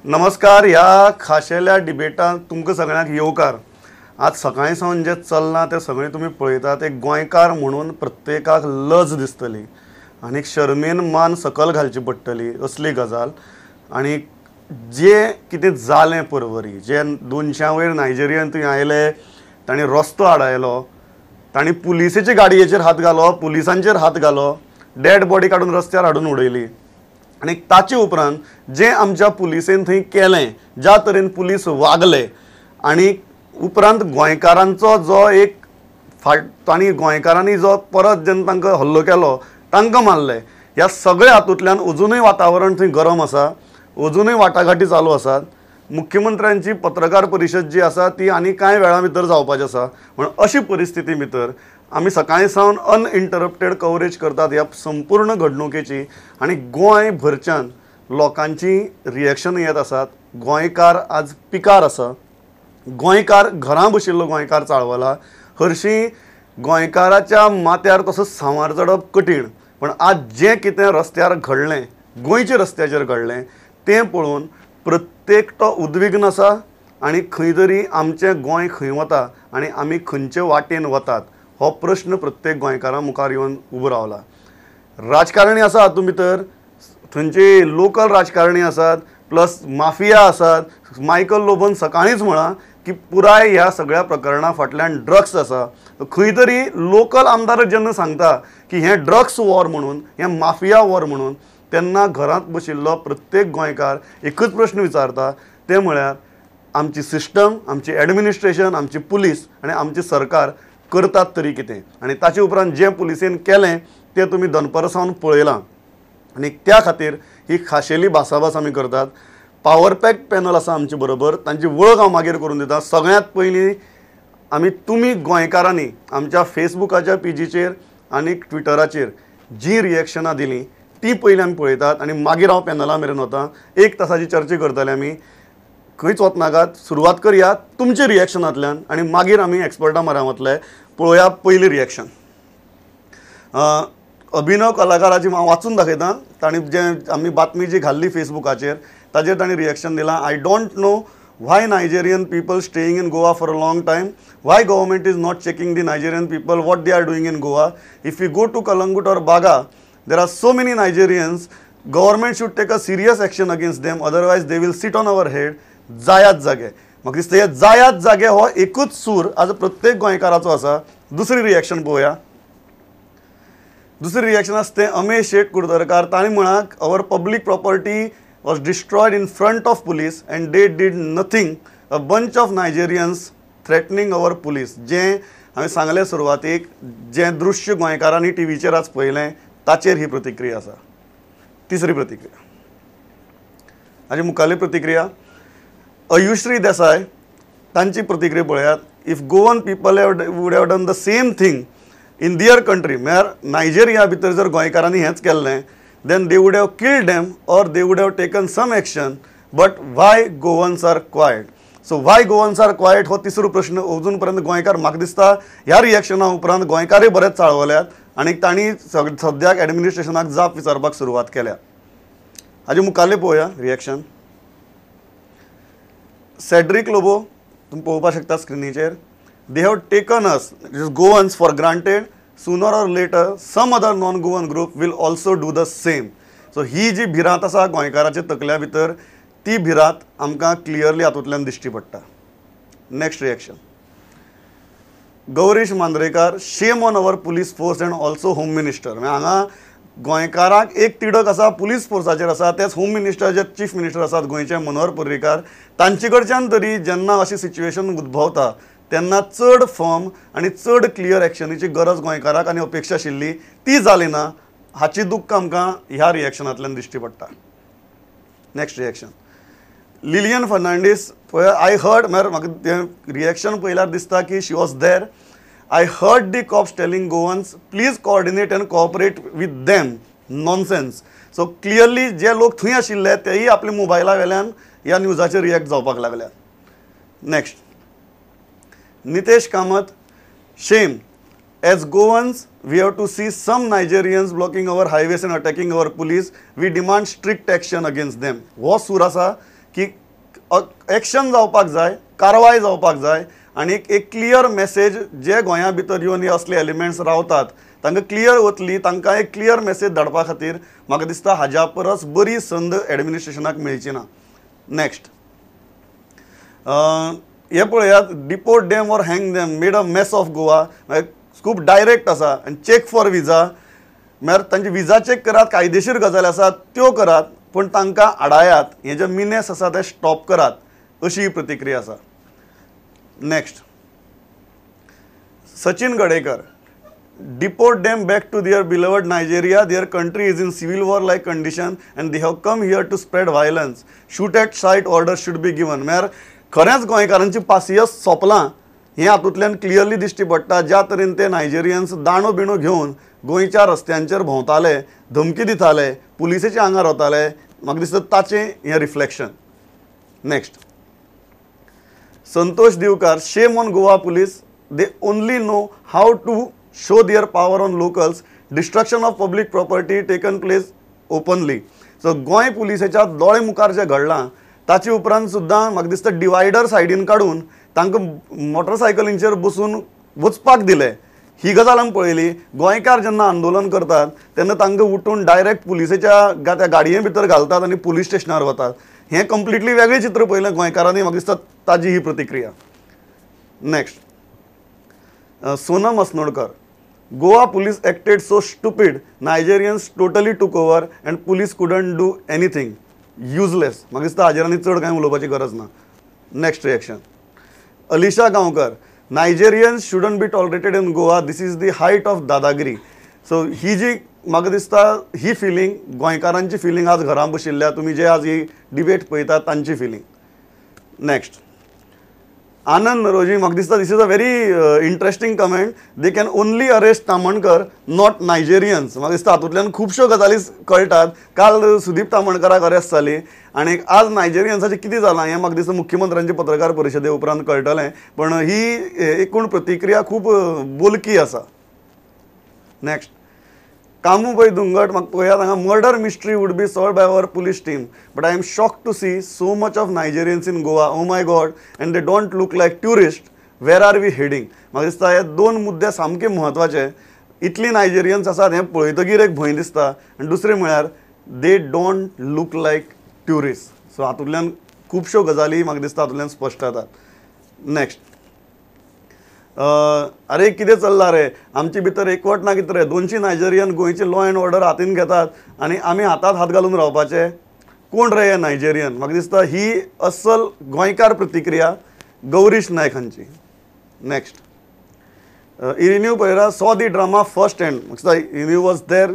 नमस्कार. ह्या खाशेल्या डिबेटांत तुमकां सगळ्यांक येवकार. आज सकाळीं सावन जें चल्लां तें सगळें तुमी पळयतात. एक गोंयकार म्हणून प्रत्येकाक लज दिसतली आनी शर्मेन मान सकल घालची पडटली असली गजाल. आनी जें कितें जालें परवरी, जे 200 वयर नायजेरियन थंय आयले, तांणी रस्तो आडायलो, तांणी पुलिसेचे गाडयेचेर हात घालो, पुलिसांचेर हात घालो, डेड बॉडी काडून रस्त्यार हाडून उडयली. आनी ताचे उपरांत जें आमच्या पुलिसेन थंय केलें, ज्या तरेन पुलीस वागले आनी उपरांत गोंयकारांचो जो एक फाट तांणी गोंयकारांनी जो परत जेन्ना तांकां हल्लो केलो, तांकां मारले, ह्या सगळ्या हातूंतल्यान अजुनूय वातावरण थंय गरम आसा, अजुनूय वाटाघाटी चालू आसात. मुख्यमंत्र्यांची पत्रकार परिशद जी आसा ती आनी कांय वेळा भितर जावपाची आसा. म्हण अशी परिस्थिती भितर आमी सकाळीं सावन अनइंटरप्टेड कवरेज करतात ह्या संपूर्ण घडणुकेची आनी गोंय भरच्यान लोकांची रिएक्शन येत आसात. गोंयकार आज पिकार आसा, गोंयकार घरां बशिल्लो गोंयकार चाळवला. हरशीं गोंयकाराच्या माथ्यार तसो सांवार चडप कठीण, पण आज जें कितें रस्त्यार घडलें, गोंयच्या रस्त्याचेर घडलें तें पळोवन प्रत्येकटो उद्विग्न आसा आनी खंय तरी आमचें गोंय खंय वता आनी आमी खंयचे वाटेन वतात हो प्रश्न प्रत्येक गोंयकारा मुखार येवन उबो रावला. राजकारणी आसा हातूंत भितर, थंयचे लोकल राजकारणी आसात, प्लस माफिया आसात. मायकल लोबोन सकाळींच म्हळां की पुराय ह्या सगळ्या प्रकरणा फाटल्यान ड्रग्स आसा. खंय तरी लोकल आमदार जेन्ना सांगता की हें ड्रग्स वॉर म्हणून, हें माफिया वॉर म्हणून, तेन्ना घरांत बशिल्लो प्रत्येक गोंयकार एकूच प्रश्न विचारता, तें म्हळ्यार आमची सिस्टम, आमची एडमिनिस्ट्रेशन, आमची पुलीस आनी आमचें सरकार करतात तरी कितें. आनी ताचे उपरांत जें पुलिसेन केलें तें तुमी दनपारा सावन पळयलां आनी त्या खातीर ही खाशेली भासाभास आमी करतात. पावर पॅक पॅनल आसा आमचे बरोबर, तांची वळख हांव मागीर करून दिता. सगळ्यांत पयलीं आमी तुमी गोंयकारांनी आमच्या फेसबुकाच्या पेजीचेर आनी ट्विटराचेर जीं रिएक्शनां दिलीं ती पयलीं आमी पळयतात आनी मागीर हांव पॅनला मेरेन वता. एक तासाची चर्चा करतले आमी, खंयच वचनाकात. सुरवात करया तुमच्या रिएक्शनांतल्यान आनी मागीर आमी एक्सपर्टा म्हऱ्यान वतले. पळोवया पयली रिएक्शन. अभिनव कलाकाराची हांव वाचून दाखयता. तांणी जें आमी बातमी जी घाल्ली फेसबुकाचेर ताजेर तांणी रिएक्शन दिलां. I don't know why Nigerian people staying in Goa for a long time, why government is not checking the Nigerian people what they are doing in Goa. If you go to Calangute or Baga, there are so many Nigerians, government should take a serious action against them, otherwise they will sit on our head. जायात जागे. म्हाका दिसता हे जायात जागे हो एकूच सूर आज प्रत्येक गोंयकाराचो आसा. दुसरी रिएक्शन पळोवया. दुसरी रिएक्शन आसा तें अमेश शेट कुडतरकार. तांणी म्हळां, our public property was destroyed in front of police and they did nothing, a bunch of Nigerians threatening our police. जें हांवें सांगलें सुरवातीक, जें दृश्य गोंयकारांनी टिवीचेर आज पळयलें ताचेर ही प्रतिक्रिया आसा. तिसरी प्रतिक्रिया, हाजी मुखाल्ली प्रतिक्रिया अयुश्री देसाय तांची प्रतिक्रिया पळयात. If Goan people would have done the same thing in their country, म्हळ्यार नायजेरिया भितर जर गोंयकारांनी हेंच केल्लें, then they would have killed them or they would have taken some action, but why Goans are quiet. So why Goans are quiet हो तिसरो प्रश्न अजून पर्यंत गोंयकार म्हाका दिसता ह्या रिएक्शना उपरांत गोंयकारय बरेच चाळवल्यात आनी तांणी सद्याक एडमिनिस्ट्रेशनाक जाप विचारपाक सुरवात केल्या. हाजे मुखाल्लें पळोवया रिएक्शन. सेड्रिक लोबो तुमी पळोवपाक शकता स्क्रिनीचेर. They have taken us Goans for granted, sooner or later some other non Goan group will also do the same. So ही जी भिरांत आसा गोंयकाराच्या तकल्या भितर, ती भिरांत आमकां क्लियरली हातूंतल्यान दिश्टी पडटा. Next reaction, Gaurish Mandrekar. Shame on our police force and also home minister. म्हळ्यार हांगा गोंयकारांक एक तिडक आसा पुलीस फोर्साचेर आसा, तेच होम मिनिस्टर जे चीफ मिनिस्टर आसात गोंयचे मनोहर पर्रीकार, तांचे कडच्यान तरी जेन्ना अशी सिच्युएशन उद्भवता तेन्ना चड फर्म आनी चड क्लियर एक्शनीची गरज गोंयकाराक आनी अपेक्षा आशिल्ली ती जाली ना, हाची दुख्ख आमकां ह्या रिएक्शनांतल्यान दिश्टी पडटा. Next reaction, Lilian Fernandes. पळय, I heard, म्हळ्यार म्हाका तें रिएक्शन पळयल्यार दिसता की she was there. I heard the cops telling Goans please coordinate and cooperate with them, nonsense. So clearly जे लोक थंय आशिल्ले तेय आपल्या मोबायला वेल्यान ह्या न्यूजाचेर रिएक्ट जावपाक लागल्यात. Next, Nitesh Kamat. Shame, as Goans we have to see some Nigerians blocking our highways and attacking our police, we demand strict action against them. हो सूर आसा की एक्शन जावपाक जाय, कारवाय जावपाक जाय आनी एक क्लियर मॅसेज जे गोंया भितर येवन हे असले एलिमेंट्स रावतात तांकां क्लियर वतली, तांकां एक क्लियर मॅसेज धाडपा खातीर म्हाका दिसता हाज्या परस बरी संद एडमिनिस्ट्रेशनाक मेळची ना. नेक्स्ट हे पळयात, deport them or hang them, made a mess of Goa, खूब डायरेक्ट आसा. आनी चॅक फॉर विजा म्हळ्यार तांची विजा चॅक करात, कायदेशीर गजाली आसात त्यो करात, पूण तांकां आडायात, हे जे मिनेस आसा ते स्टॉप करात, अशी ही प्रतिक्रिया आसा. Next Sachin Gadekar, deport them back to their beloved Nigeria. Their country is in civil war like condition and they have come here to spread violence. Shoot at sight order should be given. म्हळ्यार खरेंच गोंयकारांची पासियस सोंपलां हें हातूंतल्यान clearly दिश्टी पडटा. ज्या तरेन ते नायजेरियन्स दांडो बिणो घेवन गोंयच्या रस्त्यांचेर भोंवताले, धमकी दिताले, पुलिसेच्या आंगार वताले, म्हाका दिसता ताचें हें reflection. Next Santosh Divkar, shame on Goa police, they only know how to show their power on locals, destruction of public property taken place openly. So Goa पुलिसेच्या दोळे मुखार जें घडलां ताचे उपरांत सुद्दां म्हाका दिसता डिवायडर सायडीन काडून तांकां मोटरसायकलींचेर बसून वचपाक दिलें, ही गजाल आमी पळयली. गोंयकार जेन्ना आंदोलन करतात तेन्ना तांकां उठून डायरेक्ट पुलिसेच्या त्या गाडये भितर घालतात आनी पुलीस स्टेशनार वतात. हें कंप्लिटली वेगळें चित्र पळयलें गोंयकारांनी, म्हाका दिसता ताजी ही प्रतिक्रिया. Next Sonam Asnodkar, Goa police acted so stupid, Nigerians totally took over and police couldn't do anything, useless. म्हाका दिसता हाजेर आनी चड कांय उलोवपाची गरज ना. Next reaction Alisha Gaonkar, Nigerians shouldn't be tolerated in Goa, this is the height of dadagiri. So ही जी म्हाका दिसता ही फिलींग गोंयकारांची फिलींग आज घरां बशिल्ल्या तुमी जे आज ही डिबेट पळयतात तांची फिलींग. नेक्स्ट आनंद नरोजी, म्हाका दिसता this is a very interesting comment, they can only arrest Tamhankar not Nigerians. म्हाका दिसता हातूंतल्यान खुबश्यो गजाली कळटात. काल सुदीप तामणकराक अरेस्ट जाली आनी आज नायजेरियन्साचें कितें जालां हें म्हाका दिसता मुख्यमंत्र्यांचे पत्रकार परिशदे उपरांत कळटलें, पण ही एकूण प्रतिक्रिया खूब बोलकी आसा. नेक्स्ट कामूभाई दुंगट, म्हाका पळयात हांगा, murder mystery would be solve by our police team, but I am shocked to see so much of Nigerians in Goa, oh my God, and they don't look like tourist, where are we heading. म्हाका दिसता हे दोन मुद्दे सामके म्हत्वाचे. इतली नायजेरियन्स आसात हें पळयतकीर एक भंय दिसता आनी दुसरें म्हळ्यार they don't look like tourist. So हातूंतल्यान खुबश्यो गजाली म्हाका दिसता हातूंतल्यान स्पश्ट जातात. नेक्स्ट अरे कितें चल्लां रे, आमचे भितर एकवट ना कितें रे, 200 नायजेरियन गोंयचे लॉ एंड ऑर्डर हातीन घेतात आनी आमी हातांत हात घालून रावपाचे, कोण रे हे नायजेरियन. म्हाका दिसता ही अस्सल गोंयकार प्रतिक्रिया गौरीश नायक हांची. Next Irineu Pereira, saw the drama first hand. म्हाका दिसता इरिन्यू वॉज there,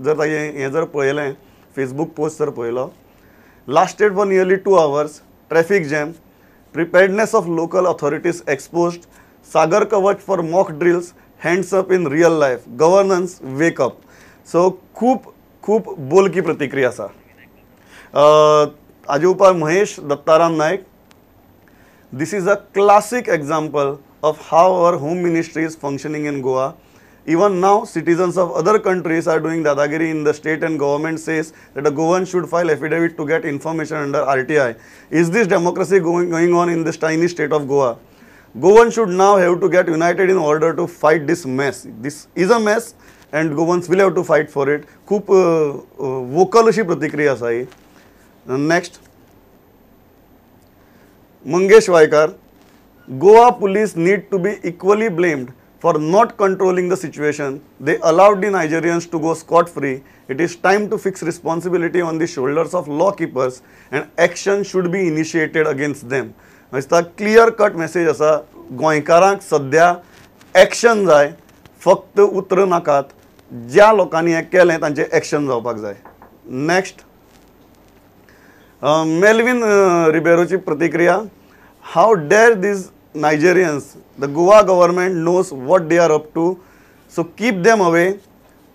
जर ताजें हें जर पळयलें फेसबूक पोस्ट जर पळयलो, lasted for nearly 2 hours, traffic jam, preparedness of local authorities exposed, Sagar Kavach for mock drills, hands up in real life, governance wake up. So खूब खूब बोलकी प्रतिक्रिया आसा. हाजे उपरांत Mahesh Dattaram Naik, this is a classic example of how our home ministry is functioning in Goa. Even now, citizens of other countries are doing dadagiri in the state and government says that a Goan should file affidavit to get information under RTI. Is this democracy going on in this tiny state of Goa? Goans should now have to get united in order to fight this mess. This is a mess and Goans will have to fight for it. खूप vocal अशी प्रतिक्रिया आसा ही. Next Mangesh Waikar, Goa police need to be equally blamed for not controlling the situation. They allowed the Nigerians to go scot-free. It is time to fix responsibility on the shoulders of law keepers and action should be initiated against them. दिसता clear cut message आसा, गोंयकारांक सद्या action जाय, फक्त उतरां नाकात, ज्या लोकांनी हें केलें तांचें एक्शन जावपाक जाय. नेक्स्ट मेल्विन रिबेरोची प्रतिक्रिया, how dare these Nigerians, the Goa government knows what they are up to, so keep them away.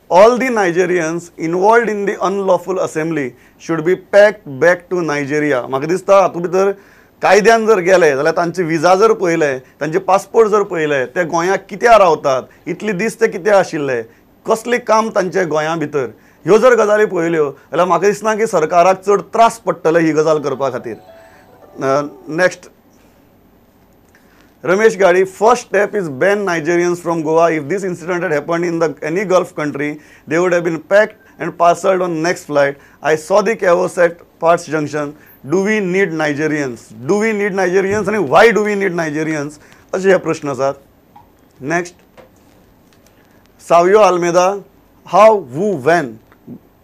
All the Nigerians involved in the unlawful assembly should be packed back to Nigeria. म्हाका दिसता हातूंत भितर कायद्यान जर गेले जाल्यार तांचे visa जर पळयले, तांचे पासपोर्ट जर पळयले, ते गोंयांत कित्याक रावतात, इतले दीस ते कित्याक आशिल्ले, कसलें काम तांचें गोंया भितर, ह्यो जर गजाली पळयल्यो जाल्यार म्हाका दिसना की सरकाराक चड त्रास पडटले ही गजाल करपा खातीर. Next, Ramesh Gali, first step is ban Nigerians from Goa. If this incident had happened in the any Gulf country, they would have been packed and parcelled on next flight. I saw the chaos at Parts Junction. Do we need Nigerians? Do we need Nigerians and why do we need Nigerians? अशे हे प्रश्न आसात. Next, Savio Almeida, how, who, when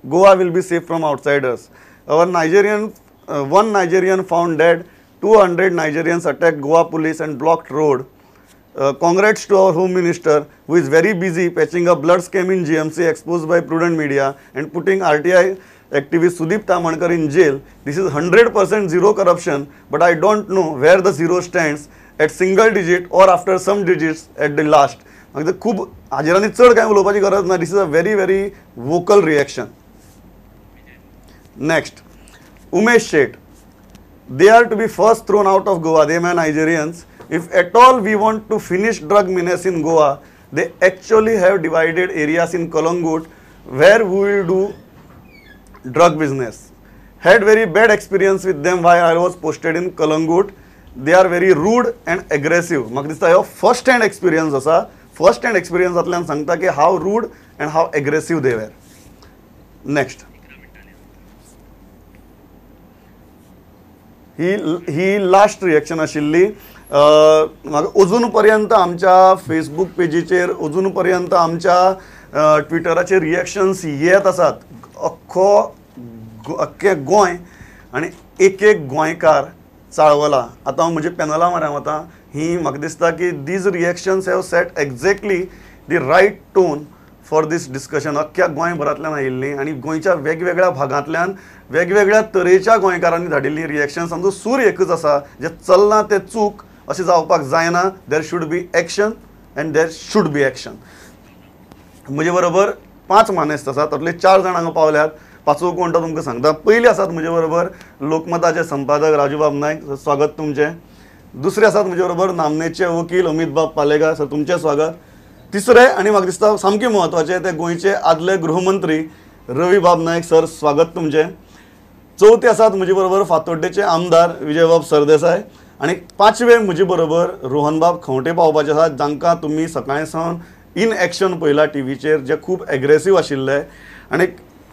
Goa will be safe from outsiders. Our Nigerian, one Nigerian found dead, 200 Nigerians attacked Goa police and blocked road. Congrats to our Home Minister, who is very busy patching a blood scam in GMC exposed by Prudent Media and putting RTI activist Sudeep Tamankar in jail. This is 100% zero corruption, but I don't know where the zero stands, at single digit or after some digits at the last. खूब हाजेर आनी चड कांय उलोवपाची गरज ना. This is a very very vocal reaction. Next, Umesh Shet, they are to be first thrown out of Goa. They are Nigerians. If at all we want to finish drug menace in Goa, they actually have divided areas in Kalangut where we will do drug business. Had very bad experience with them while I was posted in Kalangut. They are very rude and aggressive. म्हाका दिसता हो first hand experience आसा. First hand एक्सपिरियन्सांतल्यान सांगता की how rude and how aggressive they were. Next, he he last reaction आशिल्ली. म्हाका अजून पर्यंत आमच्या फेसबूक पेजीचेर, अजून पर्यंत आमच्या ट्विटराचेर रिएक्शन्स येत आसात. अख्खो अख्खें गोंय आनी एक एक गोंयकार चाळवला. आतां हांव म्हज्या पॅनला म्हऱ्यान वता. ही म्हाका दिसता की these reactions have set exactly the right tone for this discussion. अख्ख्या गोंयभरांतल्यान आयिल्लीं आनी गोंयच्या वेगवेगळ्या भागांतल्यान वेगवेगळ्या तरेच्या गोंयकारांनी धाडिल्लीं रिएक्शन्स. आमचो सूर एकच आसा, जें चल्लां तें चूक अशें जावपाक जायना. There should be action and there should be action. म्हजे बरोबर 5 मानेस्त आसात, तातूंतले 4 जाण हांगा पावल्यात. पांचवो कोण तो तुमकां सांगता. पयलीं आसात म्हजे बरोबर लोकमताचे संपादक राजूबाब नायक, स्वागत तुमचें. दुसरे आसात म्हजे बरोबर नामनेचे वकील अमितबाब पालेकार, सर तुमचें स्वागत. तिसरे आनी म्हाका दिसता सामकें म्हत्वाचें ते गोंयचे आदले गृहमंत्री रवीबाब नायक, सर स्वागत तुमचें. चवथे आसात म्हजे बरोबर फातोड्डेचे आमदार विजयबाब सरदेसाय आनी पांचवे म्हजे बरोबर रोहनबाब खंवटे पावपाचे आसात, जांकां तुमी सकाळीं सावन इन एक्शन पळयला टिवीचेर, जे खूब एग्रेसीव आशिल्ले. आनी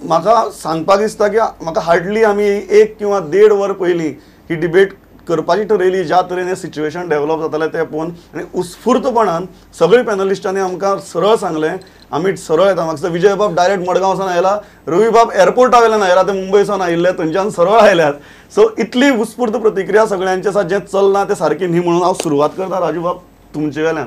म्हाका सांगपाक दिसता की म्हाका हार्डली आमी 1 किंवा 1.5 वर पयलीं ही डिबेट करपाची ठरयली. ज्या तरेन हें सिच्युएशन डेवलप जातालें तें पळोवन आनी उत्स्फूर्तपणान सगळे पॅनलिस्टांनी आमकां सरळ सांगलें, आमी सरळ येता. म्हाका दिसता विजयबाब डायरेक्ट मडगांव सावन आयला, रवीबाब एअरपोर्टा वयल्यान आयला, ते मुंबय सावन आयिल्ले, थंयच्यान सरळ आयल्यात. सो इतली उत्स्फूर्त प्रतिक्रिया सगळ्यांचे आसा, जें चल्लां तें सारकें न्ही म्हणून हांव सुरवात करता राजूबाब तुमचे वेल्यान.